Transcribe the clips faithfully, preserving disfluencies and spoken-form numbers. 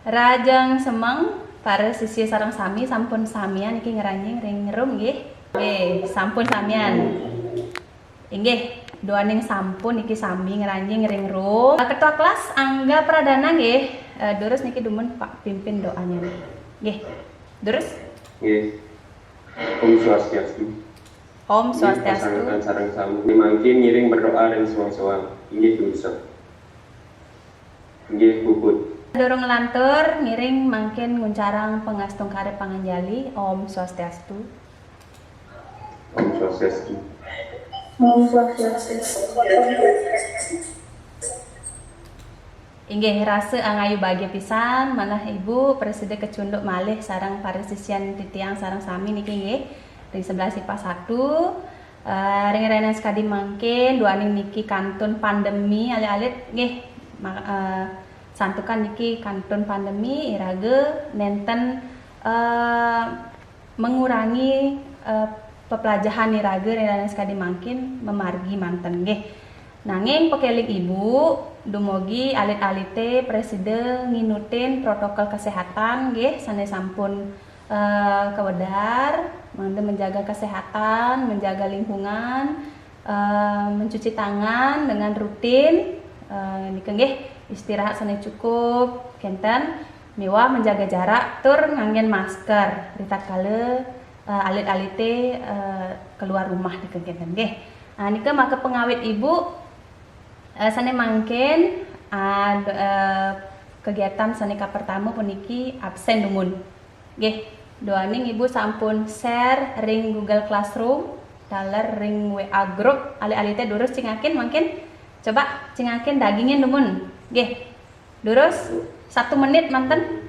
Rahajeng semeng, para sisia sareng sami sampun samian niki ngranjing ring room nggih? Nggih, sampun samian. Inggih, duaning sampun niki sami ngranjing ring room. Ketua kelas Angga Pradana nggih, eh, durus niki dumun Pak pimpin doanya niki. Nggih. Durus? Nggih. Om Swastiastu. Om Swastiastu. Inggih, pasamutan sareng sami mangkin ngiring berdoa ring soang-soang. Inggih, durus. Inggih, puput. Durung nglantur, ngiring mangkin nguncarang pangastungkara panganjali. Om Swastiastu. Om Swastiastu. Om Swastiastu. Inggih, rasa angayu bagia pisan, manah Ibu prasida kacunduk malih sareng para sisian titiang sareng sami niki nggih. Ring sebelah sipah satu, eh, ring rahina sakadi mangkin, duaning niki kantun pandemi alit-alit nggih. Ma-, eh, santukan niki kantun pandemi, iraga nenten, eh, mengurangi, eh, peplajahan iraga ring rahina sakadi mangkin mamargi manten nggih. Nanging pakeling Ibu, dumugi alit-alite prasida nginutin protokol kesehatan nggih sane sampun, eh, kawedar, mangda menjaga kesehatan, menjaga lingkungan, eh, mencuci tangan dengan rutin, eh, nika nggih, istirahat sane cukup, kenten, miwah menjaga jarak tur nganggen masker ritatkala, eh, alit-alite, eh, keluar rumah nika kenten nggih. Nah, nika maka pangawit Ibu, eh, sane mangkin, ah, do-, eh, kegiatan sane kapertama puniki absen dumun. Nggih, duaning Ibu sampun share ring Google Classroom, taler ring W A group, alit-alite durus cingakin mangkin. Coba cingakin dagingin dumun. Nggih. Durus, satu menit manten.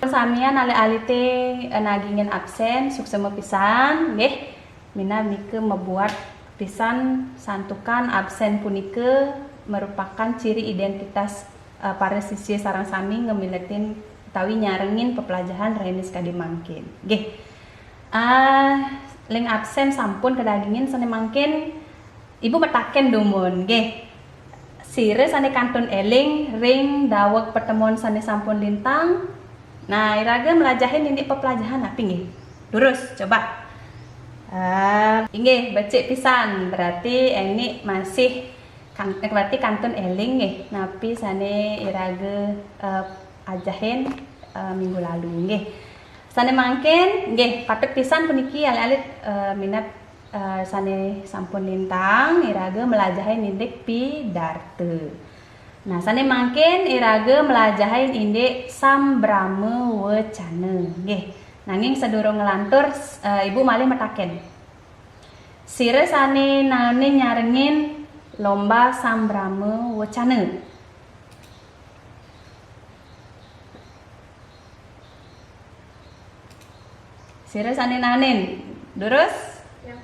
Samian alit-alite, eh, nagingin absen, suksema pisan, nggih. Minab nika mabuat pisan santukan absen punika merupakan ciri identitas, eh, para sisia sareng sami ngamiletin utawi nyarengin peplajahan rahina sakadi mangkin. Nggih. Ah, ring absen sampun kadagingin sane mangkin Ibu mataken dumun, nggih. Sira sane kantun eling ring daweg patemon sane sampun lintang. Nah, iraga mlajahin indik peplajahan napi nggih? Durus, coba. Ah, inggih, becik pisan. Berarti enik masih kan, eh, berarti kantun eling nggih, napi sane iraga, eh, ajahin, eh, minggu lalu nggih. Sane mangkin nggih, patut pisan puniki alit-alit, eh, minab, eh, sane sampun lintang, iraga mlajahin indik pidarta. Nah, sane mangkin iraga mlajahin indik sambrama wacana nggih. Nanging sadurung nglantur, eh, Ibu malih mataken. Sira sane naenin nyarengin lomba sambrama wacana? Sira sane naenin. Durus? Ya.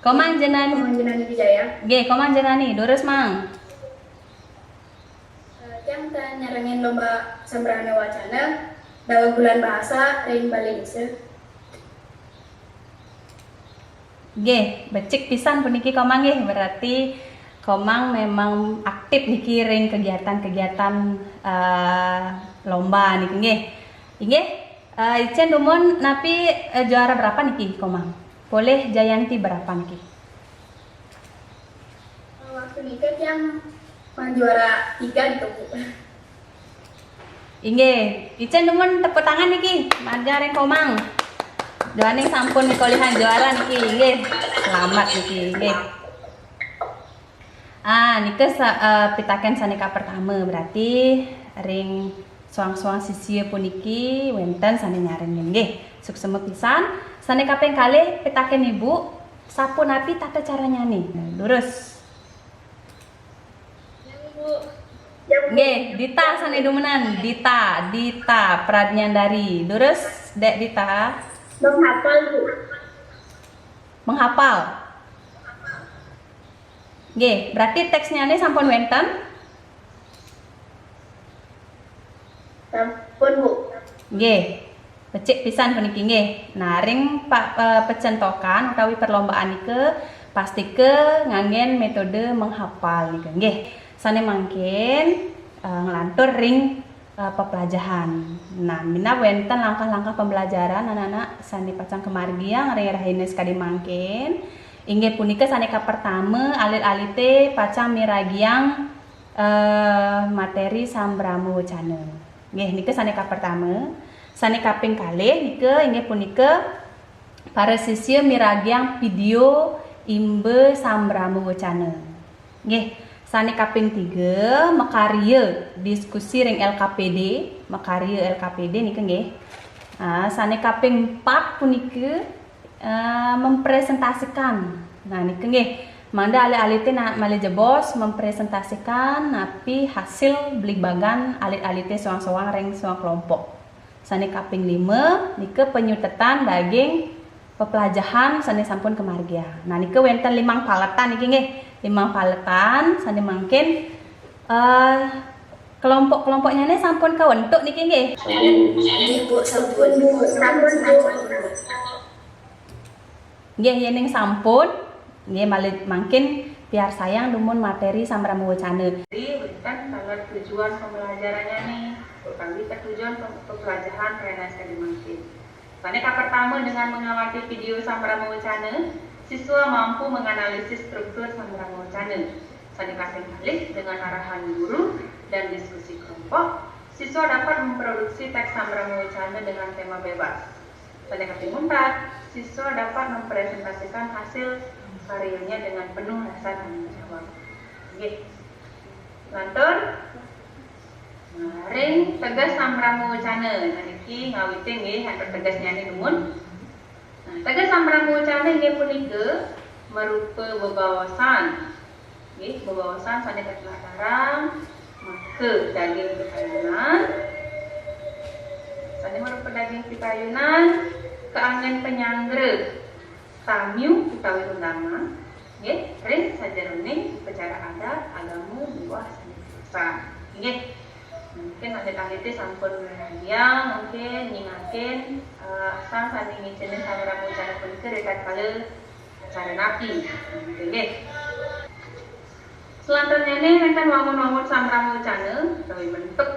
Komang Jenani. Komang Jenani Wijaya. Nggih, Komang Jenani. Durus, Mang. Eh, tiang tan nyarengin lomba sambrama wacana, daweg Bulan Bahasa ring Bali Desa. Nggih, becik pisan puniki Komang nggih. Berarti Komang memang aktif niki ring kegiatan-kegiatan, eh, lomba niki nggih. Inggih, eh, icen dumun napi, eh, juara berapa niki Komang? Polih Jayanti berapa niki? Waktu nika tiang man juara tiga gitu, Bu. Inggih, icen dumun tepuk tangan niki, margi ring Komang. Duaning sampun kolihan juara niki, inggih. Selamat niki, inggih. Ah, nika sa-, eh, pitaken sane kapertama, berarti ring soang-soang sisia puniki wenten sane nyarengin, inggih. Suksema pisan. Sane kaping kalih pitaken Ibu, sapunapi tata caranyane? Durus. Nggih, Dita sane dumenan. Dita, Dita Pradnyandari. Durus, Dek Dita. Menghafal, Bu. Menghafal. Nggih, berarti teksnyane sampun wenten? Sampun, Bu. Nggih. Becik pisan puniki nggih. Nah, ring pa-, eh, pecentokan utawi perlombaan nika pastika nganggen metode menghafal nika nggih. Sane mangkin, eh, nglantur ring eh, pepelajahan. Nah, minab wénten langkah-langkah pembelajaran anak-anak sané pacang kamargiang ring rahina sakadi mangkin. Inggih punika sané kapertama, alit-alité pacang miragiang, eh, materi sambrama wacana. Nggih, nika sané kapertama. Sané kaping kalih nika inggih punika para sisya miragiang vidéo imba sambrama wacana. Nggih, sané kaping tiga, makarya diskusi ring L K P D, makarya L K P D nika nggih. Ah, sané kaping empat punika, eh, mempresentasikan. Nah, nika nggih, mangda alit-alité na-, malih jebos mempresentasikan napi hasil bligbagan alit-alité soang-soang ring soang kelompok. Sané kaping lima nika panyutetan daging pepelajahan sané sampun kamargiang. Nah, nika wénten limang paletan niki nggih. Limang paletan sané mangkin, eh, kelompok-kelompoknyané sampun kawentuk niki nggih. Nggih, Bu, sampun. Sampun, sampun, sampun. Nggih, yéning sampun, nggih malih mangkin piarsayang dumun materi sambrama wacana. Jadi, wénten taler tujuan pembelajarannyané, utawi tujuan pe-, pepelajahan ring anak sakadi mangkin. Sané kapertama, dengan mengawati video sambrama wacana, siswa mampu menganalisis struktur sambrama wacana. Sané kaping kalih, dengan arahan guru dan diskusi kelompok, siswa dapat memproduksi teks sambrama wacana dengan tema bebas. Sané kaping untat, siswa dapat mempresentasikan hasil karyanya dengan penuh rasa tanggung jawab. Nggih. Lantur, nah, ring teges sambrama wacana. Nah, niki ngawitin nggih, antuk tegesnyané dumun. Nah, teges sambrama wacana inggih punika marupa bebaosan. Nggih, bebaosan sané katlatarang maka daging pikayunan. Sané marupa daging pikayunan, kaanggén panyanggra, tamiu utawi undangan, nggih, ring sajeroning upacara adat, agama, miwah sané pisan. Nggih. Mungkin alit-alité sampun miragiang, mungkin nyingakin, eh, sang sané ngicénin sambrama wacana punika ritatkala acara napi. Nggih. Selanturnyané wénten wangun-wangun sambrama wacana utawi bentuk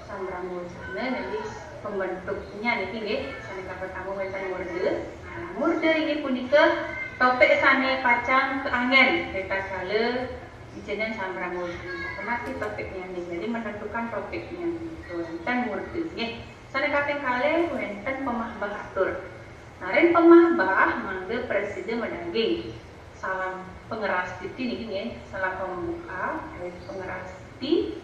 sambrama wacana, jadi pembentuknya niki nggih, sané kapertama wénten murda. Nah, murda inggih punika topik sané pacang kaanggén ritatkala ngicénin sambrama wacana. Napi topiknyané, jadi menentukan topiknya. Wénten murda nggih. Sané kaping kalih wénten pamahbah atur. Nah, ring pamahbah mangda prasida madaging salam pangrastiti niki nggih, salam pembuka, ring pangrastiti.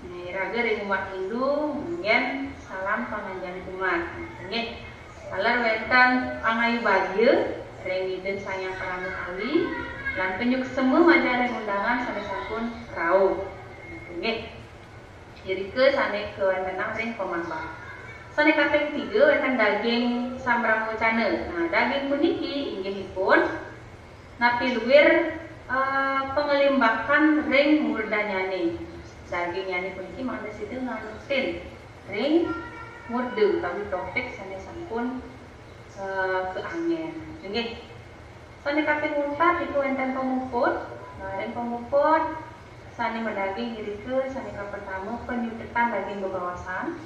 Nah, iraga ring umat Hindu nganggén salam panganjali umat. Nggih. Taler wénten pangayubagia ring Ida Sang Hyang Parama Kawi lan panyuksma majeng ring undangan sané sampun rauh. Nggih. Irika sané kawéntenan ring pamahbah. Sané kaping tiga wénten daging sambrama wacana. Nah, daging puniki inggihipun napi luir, eh, panglimbakan ring murdanyané. Dagingnyané puniki mangda sida nganutin ring murda utawi topik sané sampun, eh, kaanggén. Inggih. Sané kaping untat nika wénten pamuput. Nah, ring pamuput sané madaging irika sané kapertama panyutetan daging bebaosan.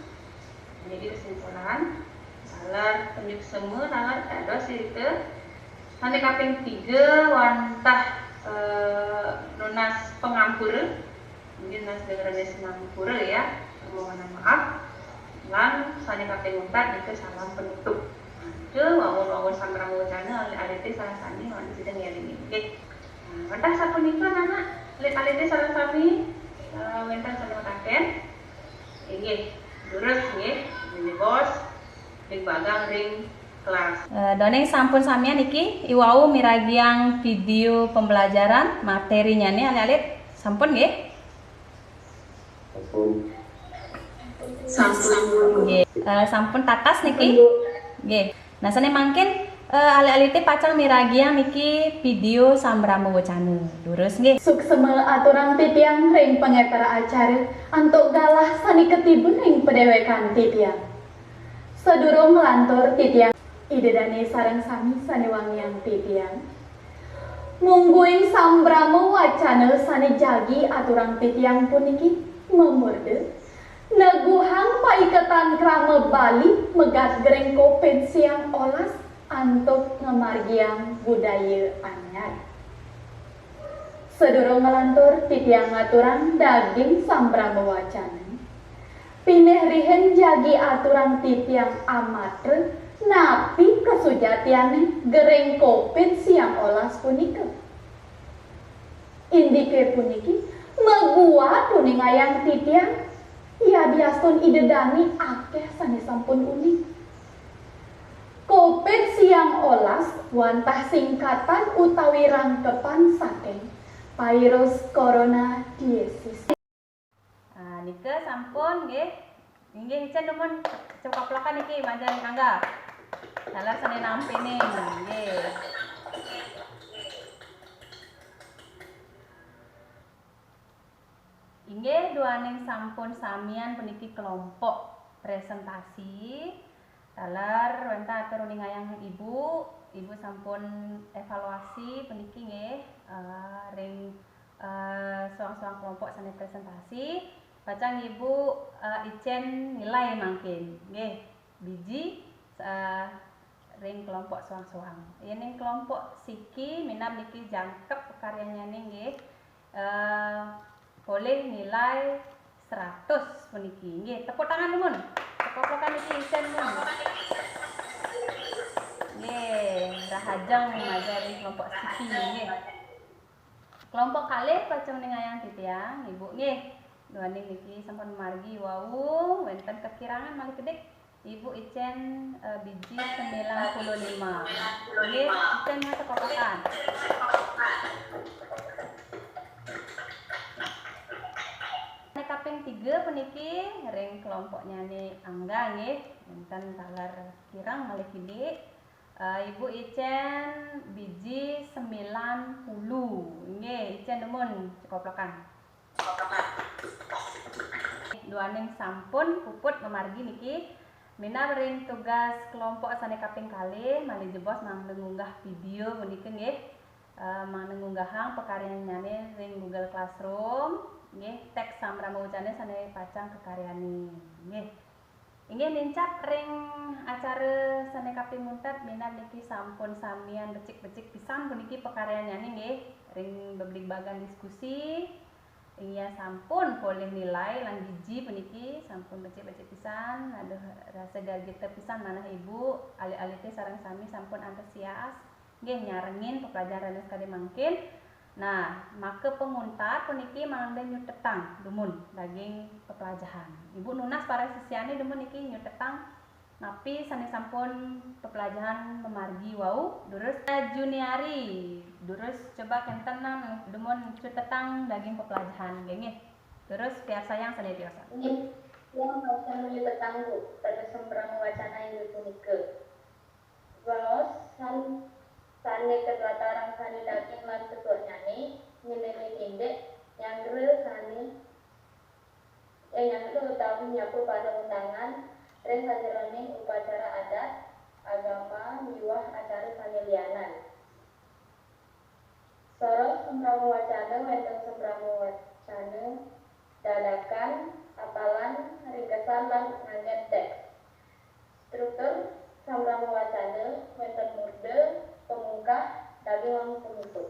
Jadi kesimpulan, taler panyuksma, taler dados irika. Sané kaping tiga wantah, eh, nunas pangampura. Mungkin nunas dengrené sinampura ya, permohonan maaf. Lan sané kaping untat nika salam penutup. Nah, nika wangun-wangun sambrama wacana alit-alité sareng sami mangda sida ngélingi. Nggih. Nah, wantah sapunika anak-anak, alit-alité sareng sami, eh, wénten sané mataken. Inggih, durus nggih, nggih bos, ring bagang ring kelas. Eh, dongéng sampun samian niki, iwau miragiang video pembelajaran materinyané alit-alit. Sampun nggih? Sampun. Sampun. Nggih. Eh, sampun tatas niki? Nggih. Nah, sané mangkin, eh, alit-alité pacang miragiang niki video sambrama wacana. Durus nggih. Suksma aturang titiang ring pangénter acara antuk galah sané katiba ring padéwékan titiang. Sadurung nglantur titiang, Ida dané sareng sami sané wangiang titiang. Mungguing sambrama wacana sané jagi aturang titiang puniki mamurda Neguhang paiketan krama Bali megat gering covid siang olas antuk ngamargiang budaya anyar. Sadurung nglantur, titiang ngaturang daging sambrama wacana. Pinih rihin jagi aturang titiang amatra napi kasujatiané gering covid siang olas punika. Indiké puniki mabuat uningayang titiang, yadiastun Ida Dani akéh sané sampun uning. Covid siang olas wantah singkatan utawi rangkepan saking virus corona diesis. Ah, nika sampun nggih. Inggih, icén dumun cekoplokan niki majeng Angga. Taler sané nampi ning. Nggih. Inggih, duaning sampun samian puniki kelompok presentasi. Taler wénten atur uningayang Ibu, Ibu sampun evaluasi puniki nggih, eh, ring, eh, soang-soang kelompok sané presentasi. Pacang Ibu, eh, icén nilai mangkin nggih, biji, eh, ring kelompok soang-soang. Yéning kelompok siki minab niki jangkep pakaryannyané nggih, eh, polih nilai seratus puniki. Nggih, tepuk tangan dumun. Cekoplokan niki icén dumun. Nggih, rahajeng majeng ring kelompok siki nggih. Kelompok kalih pacang uningayang titiang, Ibu nggih. Duaning niki sampun margi wau, wénten kekirangan malih kedik. Ibu icén, eh, biji sembilan puluh lima. Nggih, icén ngesekopakan. Sané kaping tiga puniki ring kelompoknyané Angga nggih, wénten taler kirang malih kidik. Eh, Ibu icén biji sembilan puluh. Nggih, icén dumun cekoplokan. Duaning sampun puput mamargi niki, minab ring tugas kelompok sané kaping kalih, malih jebos mangda ngunggah vidéo punika nggih. Eh, mangda ngunggahang pakaryannyané ring Google Classroom, nggih, teks sambrama wacana sané pacang kakaryanin. Nggih. Inggih nincap ring acara sané kaping muntet, minab niki sampun samian becik-becik pisan puniki pakaryannyané nggih, ring bebligbagan diskusi, inggih sampun polih nilai lan biji puniki sampun becik-becik pisan. Aduh, rasa gargita pisan manah Ibu, alit-alité sareng sami sampun antusias. Nggih, nyarengin pepelajahan sakadi mangkin. Nah, maka panguntat puniki mangda nyutetang dumun daging pepelajahan. Ibu nunas para sisyané dumun niki nyutetang napi sané sampun pepelajahan mamargi wau, durus Juniari, durus coba kénten nang dumun cutetang daging pepelajahan, nggih, nggih. Durus piarsayang sané tiosan. Inggih, yang pacang nyutetang Bu, pada sambrama wacana inggih punika. Waos san-, sané katlatarang sané daging lan tutuknyané, nyenénin indik, nyanggra sané, eh, nyanggra utawi nyapu para undangan ring sajeroning upacara adat, agama, miwah acara sané lianan. Soros sambrama wacana wénten sambrama wacana dadakan, apalan, ringkesan, lan nganggén téks. Struktur sambrama wacana wénten murda, pamungkah, daging, lan panutup.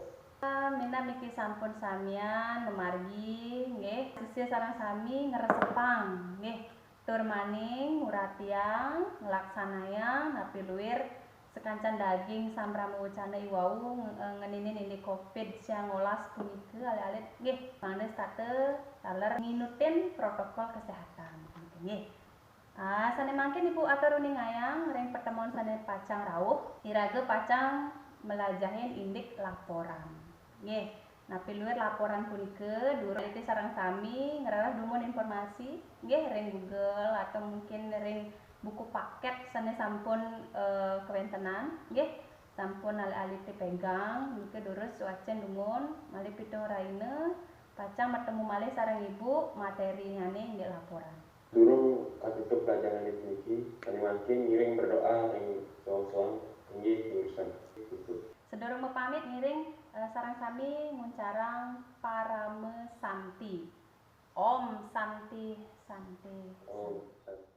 Minab niki sampun samian mamargi, nggih. Sisya sareng sami ngresepang, nggih. Tur maning nguratiang, nglaksanayang napi luir sakancan daging sambrama wacana iwau nge-, ngeninin indik covid siang olas punika alit-alit nggih, mangda setata taler nginutin protokol kesehatan. Nggih. Ah, sané mangkin Ibu atur uningayang ring pertemuan sané pacang rauh, iraga pacang melajahin indik laporan. Nggih. Napi luir laporan punika, durus alit-alité sareng sami ngrereh dumun informasi, nggih, ring Google atau mungkin ring buku paket sané sampun, eh, kawéntenan, nggih, sampun alit-alité pegang, nika durus suacén dumun, malih pitung rahina, pacang matemu malih sareng Ibu, materinnyané indik laporan. Durung katutup pelajahan puniki, sané mangkin ngiring berdoa ring soang-soang, inggih, durusang. Tutup. Sadurung mapamit ngiring, eh, sareng sami nguncarang Parama Santi. Om Santi Sante. Oh, Sante.